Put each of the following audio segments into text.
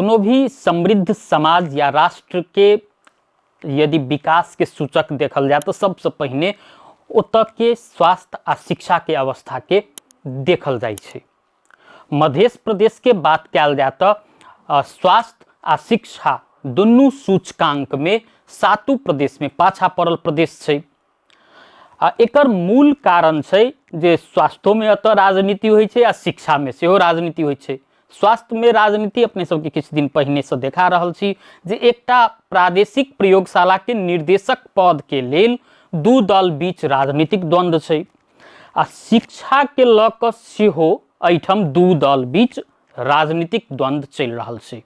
कोनो भी समृद्ध समाज या राष्ट्रके यदि विकासके सूचक देखल जाय तऽ सबसँ पहिने ओतऽके स्वास्थ्य आ शिक्षाके अवस्थाके देखल जाइ छै। मध्य प्रदेशके बात कयल जाय तऽ स्वास्थ्य आ शिक्षा दुनू सूचकांकमे सातू प्रदेशमे पाछा पड़ल प्रदेश छै। आ एकर मूल कारण छै जे स्वास्थ्योमे एतऽ राजनीति होइ छै आ शिक्षामे सेहो राजनीति होइ छै। स्वास्थ्यमे राजनीति अपने सबके किछु दिन पहिनेसँ देखा रहल छी जे एकटा प्रादेशिक प्रयोगशालाके निर्देशक पदके लेल दू दल बीच राजनीतिक द्वन्द्व छै आ शिक्षाके लऽ कऽ सेहो एहिठाम दू दल बीच राजनीतिक द्वन्द्व चलि रहल छै।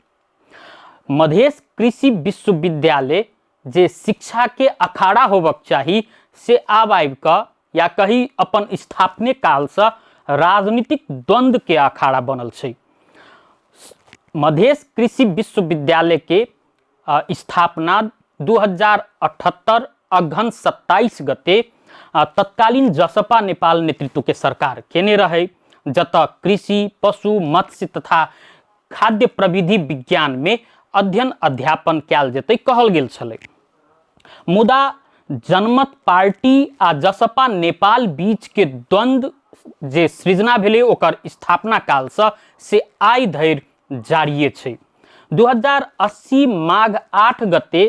मधेश कृषि विश्वविद्यालय जे शिक्षाके अखाड़ा होबक चाही से आब आबि कऽ या कही अपन स्थापने कालसँ राजनीतिक द्वन्द्वके अखाड़ा बनल छै। मधेश कृषि विश्वविद्यालयके स्थापना 2078 अगहन 27 गते तत्कालीन जसपा नेपाल नेतृत्वके सरकार केने रहै, जतऽ कृषि, पशु, मत्स्य तथा खाद्य प्रविधि विज्ञानमे अध्ययन अध्यापन कयल जेतै कहल गेल छलै। मुदा जनमत पार्टी आ जसपा नेपाल बीचके द्वन्द्व जे सृजना भेलै ओकर स्थापना कालसँ से आइ धरि जारिए छै। 2080 माघ 8 गते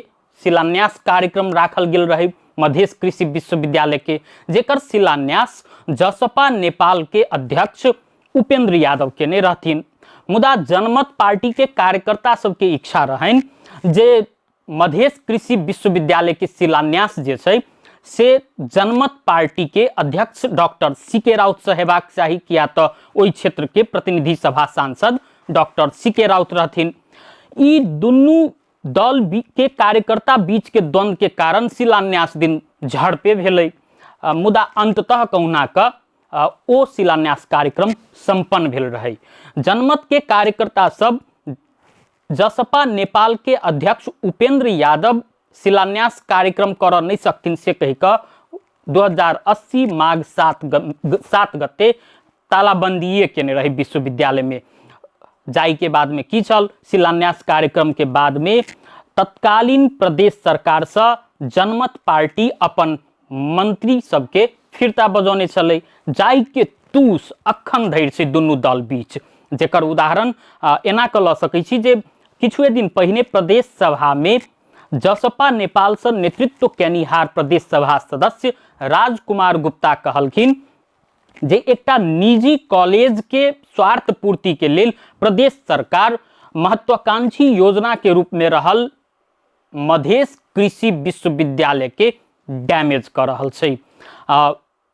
शिलान्यास कार्यक्रम राखल गेल रहे मधेश कृषि विश्वविद्यालय के, जेकर शिलान्यास जसपा नेपाल के अध्यक्ष उपेंद्र यादव केने रहथिन। मुदा जनमत पार्टी के कार्यकर्ता सबके इच्छा रहनि जे मधेश कृषि विश्वविद्यालय के शिलान्यास जे छै से जनमत पार्टी के अध्यक्ष डॉक्टर सी के राउत से हेबाक चाही, किया तऽ ओहि क्षेत्र के प्रतिनिधि सभा सांसद डॉक्टर सी के राउत रहथिन। ई दुनू दल के कार्यकर्ता बीच के द्वंद्व के कारण शिलान्यास दिन झड़पे भेलै, मुदा अंततः कहुना कऽ ओ शिलान्यास कार्यक्रम संपन्न भेल रहै। जनमत के कार्यकर्ता सब जसपा नेपाल के अध्यक्ष उपेंद्र यादव शिलान्यास कार्यक्रम करऽ नहीं सकथिन से कहि कऽ 2080 माघ 7 गते तालाबंदीए केने रहे विश्वविद्यालय में। जाय के बाद में की छल, शिलान्यास कार्यक्रम के बाद में तत्कालीन प्रदेश सरकार से जनमत पार्टी अपन मंत्री सबके फिरता बजौने छलै, जाय के तूस अखन धरि छै दुनू दल बीच। जेकर उदाहरण एना कऽ लऽ सकै छी जे किछुए दिन पहिने प्रदेश सभा में जसपा नेपाल से नेतृत्व केनिहार प्रदेश सभा सदस्य राजकुमार गुप्ता कहलखिन जे एकटा निजी कॉलेज के स्वार्थ पूर्ति के लेल प्रदेश सरकार महत्वाकांक्षी योजना के रूप में रहल मधेश कृषि विश्वविद्यालय के डैमेज कर रहल छै।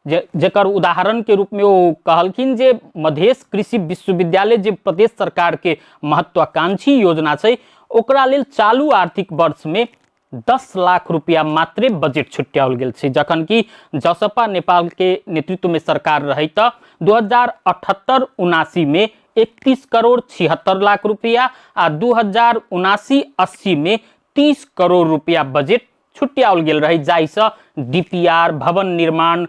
जेकर उदाहरण के रूप में ओ कहलखिन जे मधेश कृषि विश्वविद्यालय जे प्रदेश सरकार के महत्वाकांक्षी योजना छै ओकरा लेल चालू आर्थिक वर्ष में 10 लाख रुपया मात्रे बजट छुट्याओल गेल छै, जखन कि जसपा नेपाल के नेतृत्व में सरकार रहे तऽ 2078-79 में 31 करोड़ 76 लाख रुपया आ 2079-80 में 30 करोड़ रुपया बजट छुट्याओल गेल रहे, जाहिसँ डीपीआर, भवन निर्माण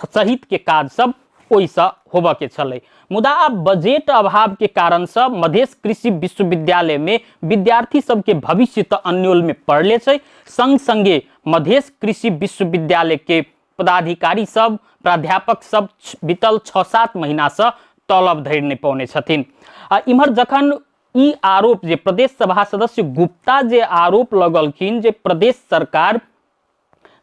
सहित के काज सब ओहिसँ होबऽ के छलै। मुदा आब बजट अभाव के कारणसँ मधेश कृषि विश्वविद्यालय में विद्यार्थी सबके भविष्य तऽ अन्योल में पड़ले छै, संग संगे मधेश कृषि विश्वविद्यालय के पदाधिकारी सब, प्राध्यापक सब बीतल 6-7 महीनासँ तलब धरि नहि पौने छथिन। आ इम्हर जखन ई आरोप जे प्रदेश सभा सदस्य गुप्ता जे आरोप लगलखिन जे प्रदेश सरकार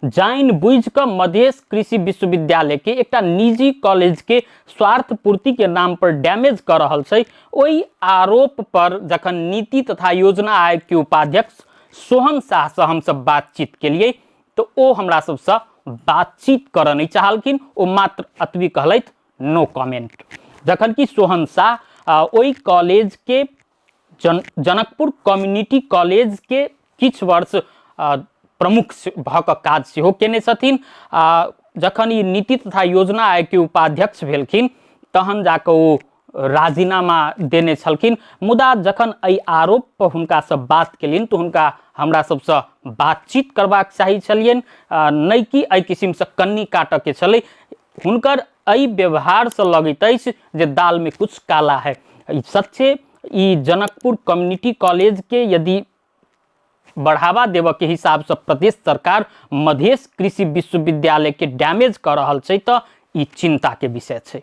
जानि बुझि कऽ मधेश कृषि विश्वविद्यालय के एकटा निजी कॉलेज के स्वार्थ पूर्ति के नाम पर डैमेज कऽ रहल छै, ओहि आरोप पर जखन नीति तथा योजना आयोग के उपाध्यक्ष सोहन शाह से हमसब बातचीत केलिए तऽ ओ हमरा सबसँ बातचीत करऽ नहि चाहलखिन, ओ मात्र अतबी कहलथि नो कमेंट। जखन कि सोहन शाह ओहि कॉलेज के जनकपुर कम्युनिटी कॉलेज के किछु वर्ष प्रमुख भऽ कऽ काज सेहो केने छथिन आ जखन ई नीति तथा योजना आयोग के उपाध्यक्ष भेलखिन तहन जाकऽ ओ राजीनामा देने छलखिन। मुदा जखन एहि आरोप पर हुनकासँ बात केलियनि तऽ हुनका हमरा सबसँ बातचीत करबाक चाही छलियनि, नहि कि एहि किसिमसँ कन्नी काटऽके छलै। हुनकर एहि व्यवहारसँ लगैत अछि जे दालमे कुछ काला है। ई सच्चे ई जनकपुर कम्युनिटी कॉलेज के यदि बढ़ावा देबऽ के हिसाबसँ प्रदेश सरकार मधेश कृषि विश्वविद्यालय के डैमेज कऽ रहल छै तऽ ई चिंता के विषय छै।